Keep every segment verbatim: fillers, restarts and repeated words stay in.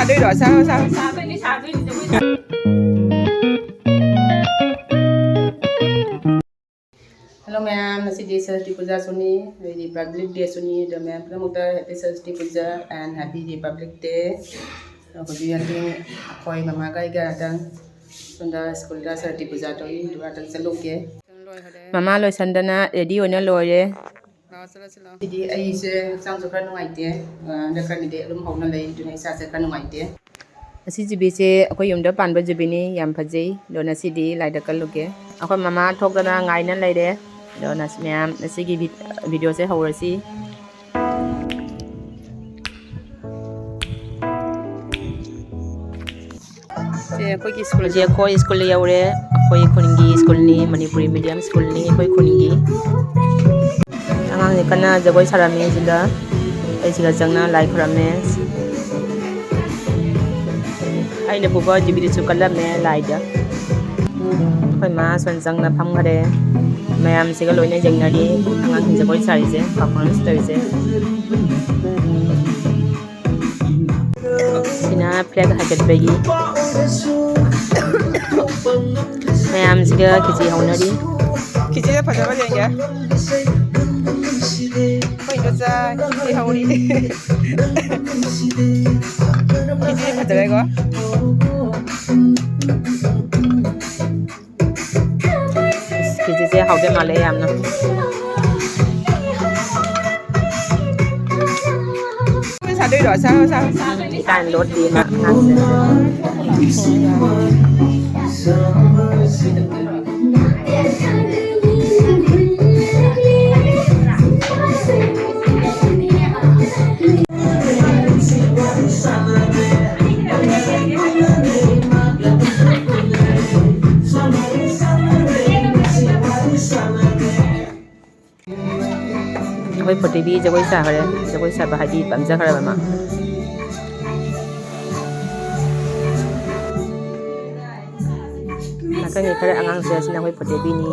ꯑꯗꯨꯏꯔꯣ? ꯁꯥꯔꯣ, ꯁꯥꯔꯣ꯫ ꯁꯥꯗꯣꯏꯅꯤ, ꯁꯥꯗꯣꯏꯅꯤ, ꯖꯒꯣꯏ ꯁꯥ- Hello ꯃꯌꯥꯝ, ꯉꯁꯤꯗꯤ ꯁꯔꯁ꯭ꯋꯇꯤ ꯄꯨꯖꯥꯁꯨꯅꯤ, ꯑꯗꯩꯗꯤ Republic Day ꯁꯨꯅꯤ꯫ ꯑꯗꯣ ꯃꯌꯥꯝ ꯄꯨꯝꯅꯃꯛꯇ Happy Saraswati Puja and Happy Republic Day꯫ ꯑꯗꯣ ꯍꯧꯖꯤꯛ ꯍꯧꯖꯤꯛ ꯑꯩꯈꯣꯏ ꯃꯃꯥꯒ ꯑꯩꯒ ꯉꯥꯛꯇꯪ ꯁꯣꯝꯗ ꯁ꯭ꯀꯨꯜꯗ ꯁꯔꯁ꯭ꯋꯇꯤ ꯄꯨꯖꯥ ꯇꯧꯔꯤ, ꯑꯗꯨ ꯉꯥꯛꯇꯪ ꯆꯠꯂꯨꯒꯦ꯫ ꯃꯃꯥ ꯂꯣꯏꯁꯟꯗꯅ ready ꯑꯣꯏꯅ ꯂꯣꯏꯔꯦ꯫ ꯁꯤꯗꯤ ꯑꯩꯁꯦ ꯍꯛꯆꯥꯡꯁꯨ ꯈꯔ ꯅꯨꯡꯉꯥꯏꯇꯦ, ꯑ, ꯍꯟꯗꯛ ꯈꯔꯅꯤꯗꯤ ꯑꯗꯨꯝ ꯍꯧꯅ ꯂꯩ, ꯑꯗꯨꯅ ꯏꯁꯥꯁꯦ ꯈꯔ ꯅꯨꯡꯉꯥꯏꯇꯦ꯫ ꯑꯁꯤ ꯖꯤꯕꯤꯁꯦ ꯑꯩꯈꯣꯏ ꯌꯨꯝꯗ ꯄꯥꯟꯕ ꯖꯤꯕꯤꯅꯤ, ꯌꯥꯝ ꯐꯖꯩ꯫ ꯑꯗꯣ ꯉꯁꯤꯗꯤ ꯂꯥꯏꯗ ꯀꯜꯂꯨꯒꯦ꯫ ꯑꯩꯈꯣꯏ ꯃꯃꯥ ꯊꯣꯛꯇꯅ ꯉꯥꯏꯅ ꯂꯩꯔꯦ꯫ ꯑꯗꯣ ꯅꯁ-, ꯃꯌꯥꯝ ꯉꯁꯤꯒꯤ ꯚꯤ-, ꯚꯤꯗꯤꯑꯣꯁꯦ ꯍꯧꯔꯁꯤ꯫ ꯁꯦ, ꯑꯩꯈꯣꯏꯒꯤ ꯁ꯭ꯀꯨꯜꯁꯦ꯫ ꯍꯧꯖꯤꯛ ꯑꯩꯈꯣꯏ ꯁ꯭ꯀꯨꯜ ꯌꯧꯔꯦ꯫ ꯑꯩꯈꯣꯏ ꯈꯨꯟꯒꯤ ꯁ꯭ꯀꯨꯜꯅꯤ, ꯃꯅꯤꯄꯨꯔꯤ ꯃꯤꯗꯤꯌꯝ ꯁ꯭ꯀꯨꯜꯅꯤ ꯑꯩꯈꯣꯏ ꯈꯨꯟꯒꯤ꯫ ꯑꯉꯥꯡꯁꯦ ꯀꯟꯅ ꯖꯒꯣꯏ ꯁꯥꯔꯝꯃꯤ ꯁꯤꯗ꯫ ꯑꯩ ꯁꯤꯗ ꯆꯪꯅ ꯂꯥꯏ ꯈꯨꯔꯝꯃꯦ꯫ ꯑꯩꯅ ꯄꯨꯕ ꯖꯤꯕꯤꯗꯨꯁꯨ ꯀꯜꯂꯝꯃꯦ ꯂꯥꯏꯗ꯫ ꯑꯩꯈꯣꯏ ꯃꯥ ꯁꯣꯝ ꯆꯪꯅ ꯐꯝꯈꯔꯦ꯫ ꯃꯌꯥꯝꯁꯤꯒ ꯂꯣꯏꯅ ꯌꯦꯡꯅꯔꯤ꯫ ꯑꯉꯥꯡꯁꯤꯡ ꯖꯒꯣꯏ ꯁꯥꯔꯤꯁꯦ, performance ꯇꯧꯔꯤꯁꯦ꯫ ꯁꯤꯅ flag ꯍꯥꯏꯒꯠꯄꯒꯤ꯫ ꯃꯌꯥꯝꯁꯤꯒ ꯈꯦꯆꯤ ꯍꯧꯅꯔꯤ꯫ ꯈꯦꯆꯤꯗ ꯐꯖꯕ ꯌꯦꯡꯒꯦ꯫ ꯑꯩꯈꯣꯏ ꯏꯟꯗꯣꯆꯥ ꯈꯦꯆꯤ ꯍꯧꯔꯤ꯫ ꯈꯦꯆꯤ ꯐꯖꯔꯦꯀꯣ꯫ ꯈꯦꯆꯤꯁꯦ ꯍꯥꯎꯗꯣꯏ ꯃꯥꯜꯂꯦ ꯌꯥꯝꯅ꯫ ꯁꯥꯗꯣꯏꯔꯣ? ꯁꯥꯔꯣ, ꯁꯥꯔꯣ꯫ ꯏꯀꯥꯏꯅ ꯂꯣꯠꯇꯦ ꯃꯥ ꯑꯉꯥꯡꯁꯦ꯫ ꯑꯩꯈꯣꯏ ꯐꯣꯇꯦꯕꯤ ꯖꯒꯣꯏ ꯁꯥꯈ꯭ꯔꯦ꯫ ꯖꯒꯣꯏ ꯁꯥꯕ ꯍꯥꯏꯗꯤ ꯄꯥꯝꯖꯈ꯭ꯔꯕ ꯃꯥ꯫ ꯅꯥꯀꯟꯒꯤ ꯈꯔ ꯑꯉꯥꯡꯁꯦ ꯑꯁꯤꯅ ꯑꯩꯈꯣꯏ ꯐꯣꯇꯦꯕꯤꯅꯤ꯫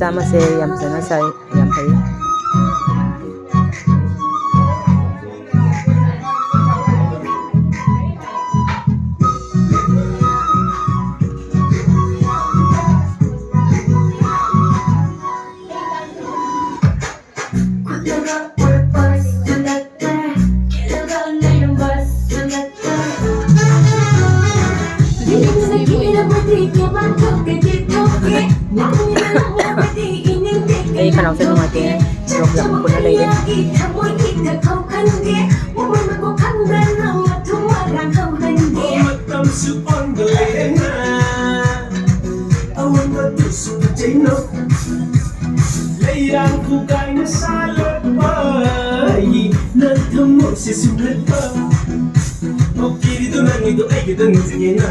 ꯑꯃꯁꯦ ꯌꯥꯝ ꯐꯖꯅ ꯁꯥꯏ, ꯌꯥꯝ ꯐꯩ꯫ ꯑꯩ ꯈꯅꯥꯎꯁꯦ ꯅꯨꯡꯉꯥꯏꯇꯦ꯫ ꯂꯣꯛ ꯌꯥꯝ ꯈꯨꯅ ꯂꯩꯔꯦ꯫ ꯃꯇꯝꯁꯨ ꯑꯣꯟꯕ ꯂꯩꯔꯦꯅ, ꯑꯑꯣꯟꯕꯗꯨꯁꯨ ꯐꯖꯩꯅꯣ꯫ ꯂꯩꯔꯥꯡ ꯈꯨꯒꯥꯏꯅ ꯁꯥꯠꯂꯛꯄ ꯑꯩꯒꯤ ꯅꯪ ꯊꯃꯣꯏꯁꯦ ꯁꯨꯝꯍꯠꯄ꯫ ꯑꯣ, ꯀꯤꯔꯤꯗꯣ ꯅꯪꯒꯤꯗꯣ ꯑꯩꯒꯤꯗ ꯅꯤꯡꯁꯤꯡꯉꯦꯅ꯫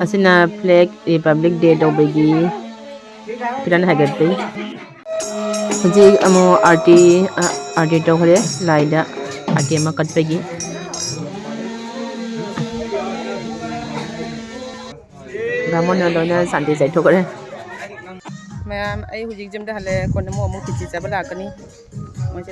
ꯑꯁꯤꯅ flag Republic Day ꯇꯧꯕꯒꯤ ꯐꯤꯔꯥꯟ ꯍꯥꯏꯒꯠꯄꯩ꯫ ꯍꯧꯖꯤꯛ ꯑꯃꯨꯛ ꯑꯥꯔꯇꯤ, ꯑ, ꯑꯥꯔꯇꯤ ꯇꯧꯈ꯭ꯔꯦ, ꯂꯥꯏꯗ ꯑꯥꯔꯇꯤ ꯑꯃ ꯀꯠꯄꯒꯤ꯫ ꯕꯥꯃꯣꯟꯅ ꯂꯣꯏꯅ ꯁꯥꯟꯇꯤ ꯆꯥꯏꯊꯣꯛꯈ꯭ꯔꯦ꯫ ꯃꯌꯥꯝ, ꯑꯩ ꯍꯧꯖꯤꯛ ꯖꯤꯝꯗ ꯍꯜꯂꯛꯑꯦ, ꯀꯣꯟꯅ ꯑꯃꯨꯛ, ꯑꯃꯨꯛ ꯈꯦꯆꯤ ꯆꯥꯕ ꯂꯥꯛꯀꯅꯤ꯫ ꯃꯣꯏꯁꯦ